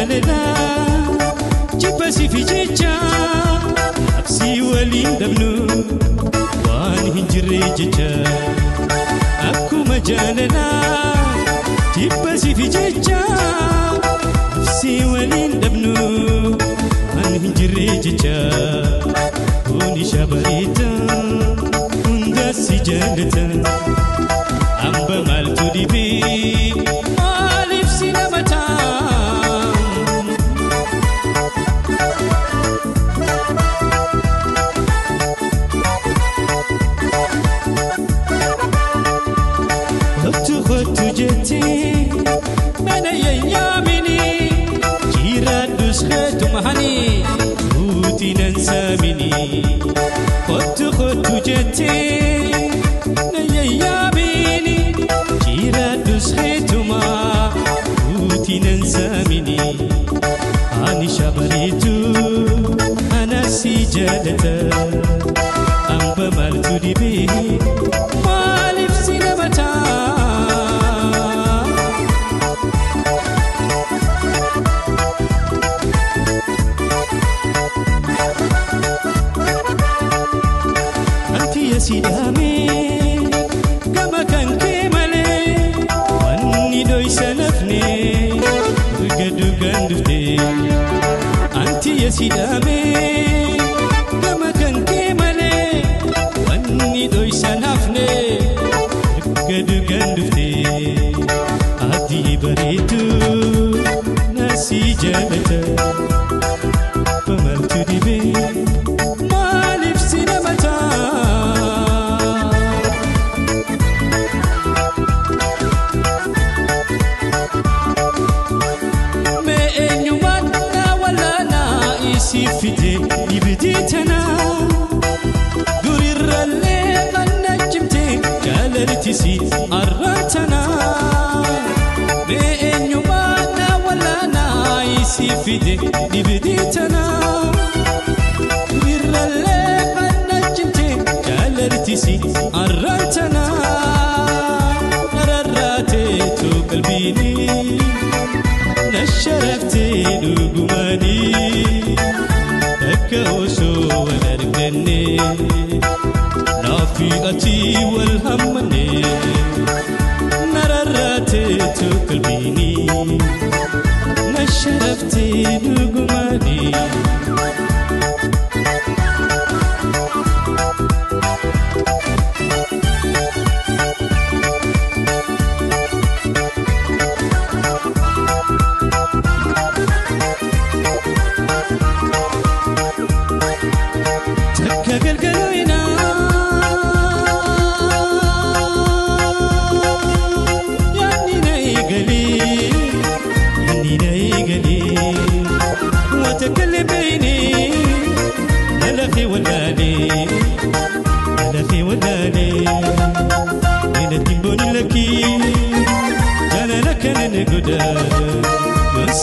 jaalala jibba siif jecha absii waliin dhabnu waan hin jirre jecha akkuma jaalala jibba siif jecha absii waliin dhabnu waan hin jirre jecha kuni shabareeta hunda si jaalata amba maaltu dhibee maaliif si namata. Kottu jetti mana yaamini jiraadhus keetumahani guutinan saamini. Kottu kottu jetti mana yaamini jiraadhus keetuma guutinan saamini. Ani shabareetu ana si jaalata amba maaltu dhibee maaliif si namata. Sidame gama kan kee malee wanni dhoysa nafne erga dhugaan dhufte. Anti sidame gama kan kee malee wanni dhoysa nafne erga dhugaan dhufte. Adii bareedu nasi jaalata maaltu dhibee maaliif si namata. Fide ibidii tana durirrallee kan jimte jaalaltisi arraatana mee eenyumaa na walaanaa isi fide ibidii tana durirrallee kan jimte jaalaltisi arraatana rarraateetu qalbiini na sharaftee dhugumaanii. Akka osoo wal arganne naafi ati wal hammanne nararraateetu qalbiini na sharaftee dhugumaanii.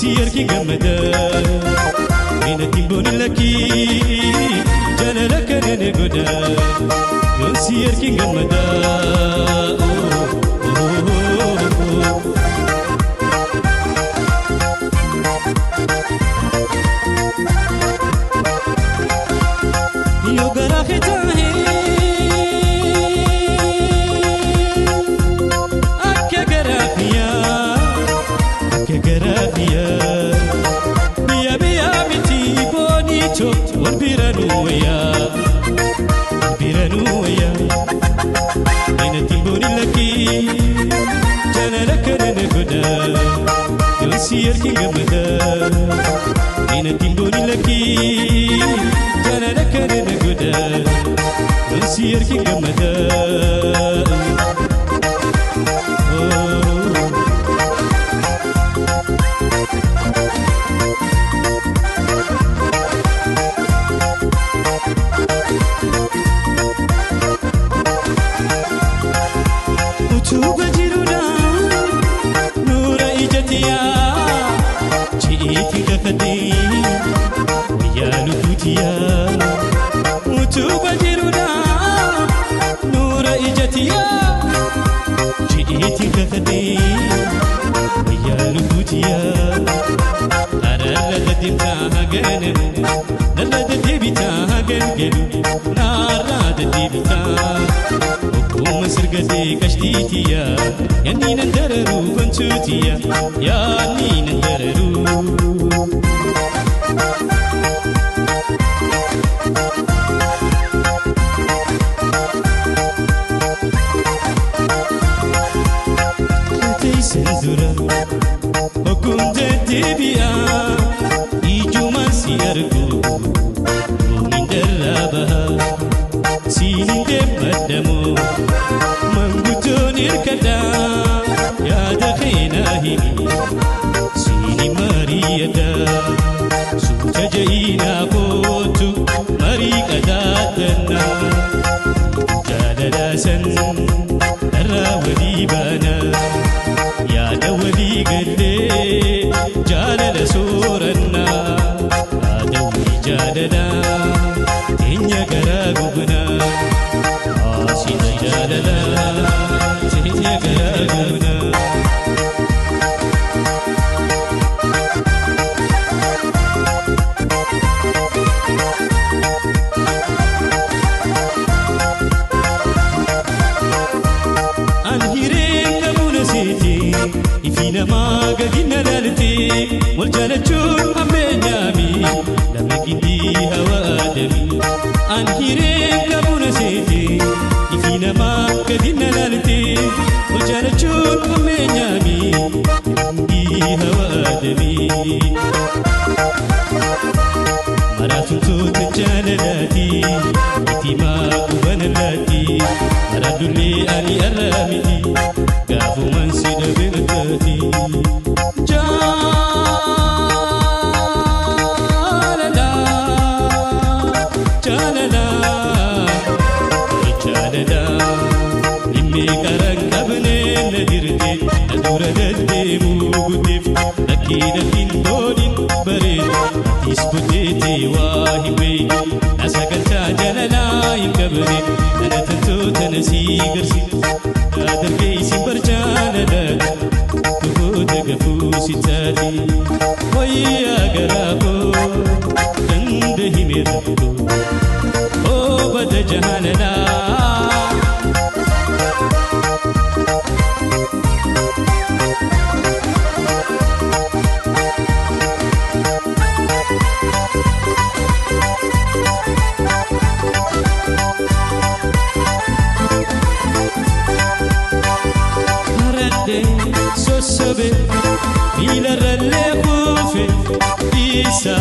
Siyarki gamada mina timboni laki jaalala kana goda siyarki gamada. Yo gara khitahe akka garafiya akka garafiya biya biya miti bonito wal biranuya biranuya ina timboni laki jaalala kana goda yo siyarki gamada ina timboni laki jaalala kana goda yo siyarki gamada. Utuba jiruudha nuura ijatiyaa ji'iitiin kakadhee wayyaa lubbuutiyaa. Utuba jiruudha nuura ijatiyaa ji'iitiin kakadhee wayyaa lubbuutiyaa. ganamu narra deddeebitaa galgalu narra deddeebitaa okkuma sirgatee qashtiitiya yaanni nan dararuu gontuutiya yaanni nan dararuu. Sendura okum deddeebi'a ijumaan si argu ruumin darraa baha siinin deemmaddamoo manguddoon hirkadhaa yaada keenaa himi siinin mari'adhaa suuta ja'iinaa kootu marii qadaadannaa jaalalaa san darraa walii baanaa. Yaada walii gallee jaalala soorannaa haadawwi jaalalaa teenya garaa gubnaa haasina jaalalaa teenya garaa gubnaa. Ifi namaa gadi na laalte wal jaalachuun ammeenyaami lama gindii hawa aadami. An hireen qabu na seete ifi namaa gadi na laalte wal jaalachuun ammeenyaami gindii hawa aadami. Maraatumtoota jaalalaati itimaa qubanalaati maraadullee ani arraa miti gaafumaan si dhabe mataati. Jaalala jaalala jaalala dhimmee karaa qabne na dirte na dura deddeemuu guddeef lakkiidha hin dooniin bareedu atis buddeetee waa hin beekne na sagantaa jaalalaa hin qabne nana tantoota na sii garsiisa dargaggeessi barjaalala tufoota gafuu si taate wayyaa garaa koo ganda hime rakkoo oobada jaalalaa. Sossobe miilarrallee kuufe isa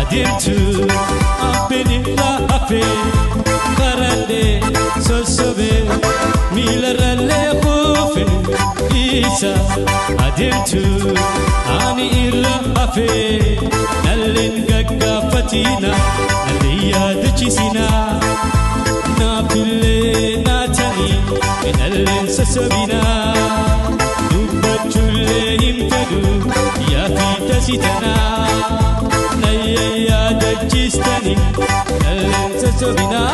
adeemtu abbeenirraa hafe karadhee sossobe miilarrallee kuufe isa adeemtu ani irra hafe nalleen gaggaafatina nalleen yaadachisina naafillee naatanii nalleen sossobinaa. Dubbachuullee hin fedhu yaafi tasitanaa nayya yaadachiistanii nalleen sossobinaa.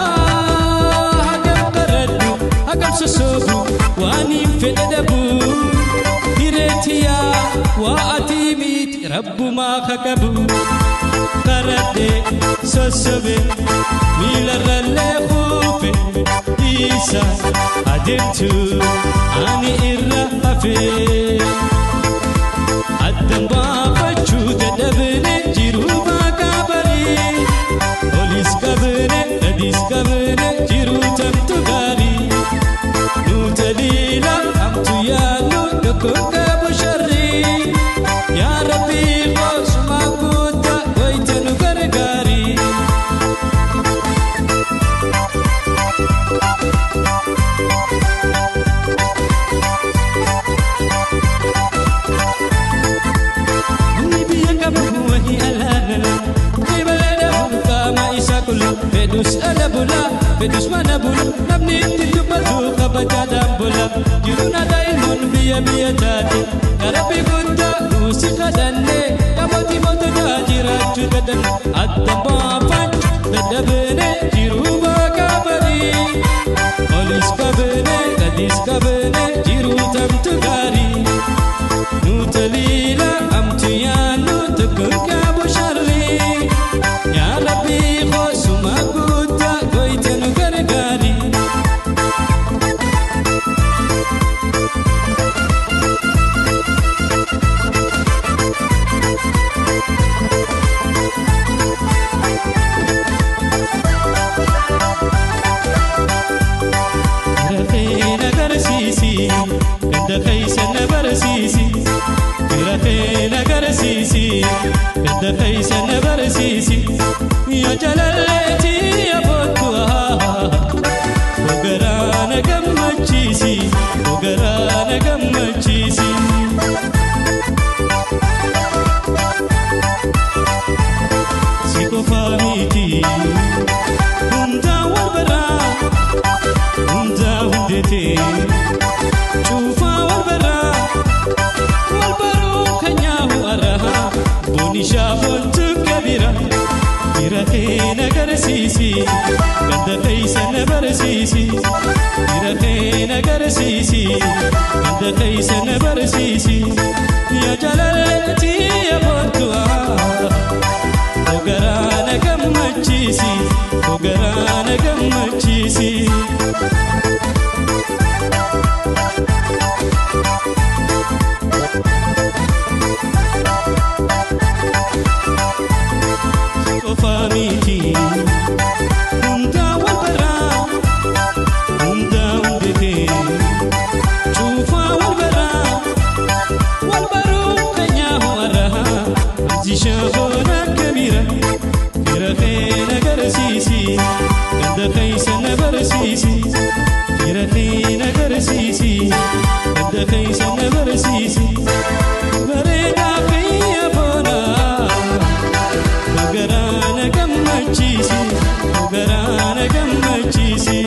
Hagam baradhu hagam sossobu waan hin fedhe dhabu hireetiyaa waa ati miti rabbumaa haqabu. Karadhee sossobe miilarrallee kuufe isa adeemtu ani irra hafe. Addan baafachuu dadhabne jiruu baaqaa barii olis qabne gadis qabne jiruu tamtu gaarii nu taliila hamtu yaadnu tokkoon qabu sharrii yaa rabbii qoosuma guutaa wayita nu gargaarii. Fedhus ala bula, fedhus mana bula, namni itti dubbatu kabajaadhaan bula. Jiruun aadaa ilmoon biyya biyya taate, garabbi guddaa nuusi kadhanne, qamooti moototaa jiraachuu dadhabne, adda baafachuu dadhabne jiruu baaqaa barii. Olis qabne gadis qabne jiruu tamtu gaarii. Nu taliila amtu yaannu tokkoon qabu sharrii. Ganda keessa na barsiisi yaa jaalalleetii yaa boontu Ogaraa na gammachiisi ogaraa na gammachiisi. Si qofaa miti hundaa wal baraa hundaa hundeetee cuufaa wal baraa wal baruu kan nyaahu arahaa boonishaa boontu kabira bira kee na garsiisi ganda keessa na barsiisi bira kee na garsiisi ganda keessa na barsiisi yaa jaalalleetii yaa boontu Ogaraa na gammachiisi ogaraa na gammachiisi. Qofaa miti hundaa wal baraa hundaa hundeetee cuufaa wal baraa wal baruu kan nyaahu arahaa amsishaa boona kabira fira kee na garsiisi ganda keessa na barsiisi fira kee na garsiisi ganda keessa na barsiisi bareedaa kiyya boona Ogaraa na gammachiisi ogaraa na gammachiisi.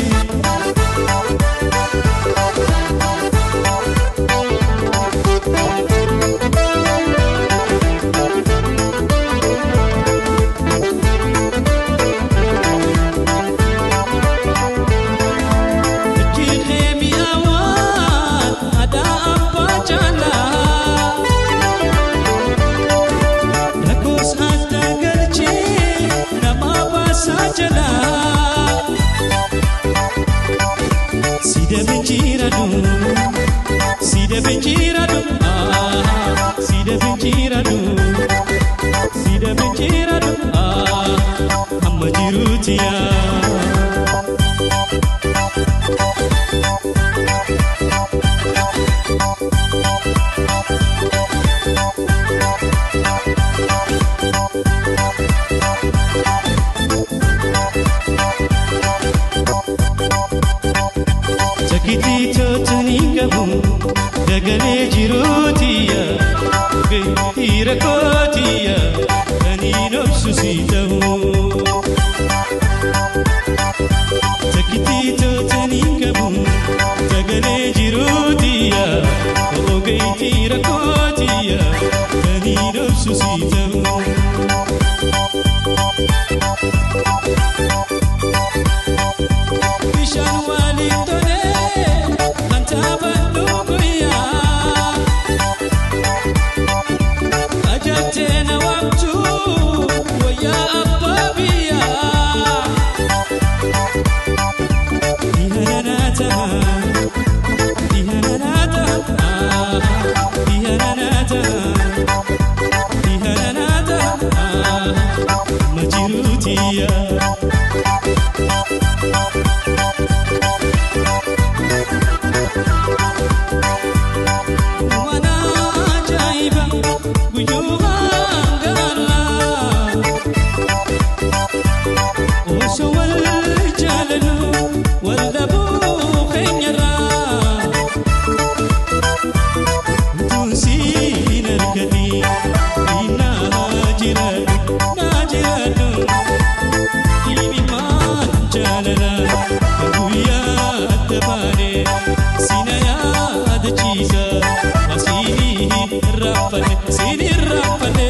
Ejjirree mi'aawaan aadaa abbaa caalaa. Lakkoofsa adda galchee nama baasaa jalaa. Si dabin jiraadhu, si dabin jiraadhu, si dabin jiraadhu, si dabin jiraadhu, amma jiruuti yaa. Sakiti totoni qabu dagalee jiruutiya ogeettii rakkootiya kan hin obsu si ta'u. Sakiti totoni qabu dagalee jiruutiya ogeettii rakkootiya kan hin obsu si ta'u. Bishaan waliin tolee kan taphannu guyyaa. Ajaa'ibtee na waamtu wayyaa abbaa biyyaa. Dhiyaana ta'a dhiyaana ta'a dhiyaana ta'a dhiyaana ta'a amma jiruutiya. Waan ajaa'iba guyyuu hangaarraa osoo wal jaalannu wal dhabuu keenyarraa utuun siin argatiin naa jiraadhu naa jiraadhu dhibbimaan jaalala guyyaa adda baanee sina yaadachiisa asiin irraanfanne siin irraanfanne.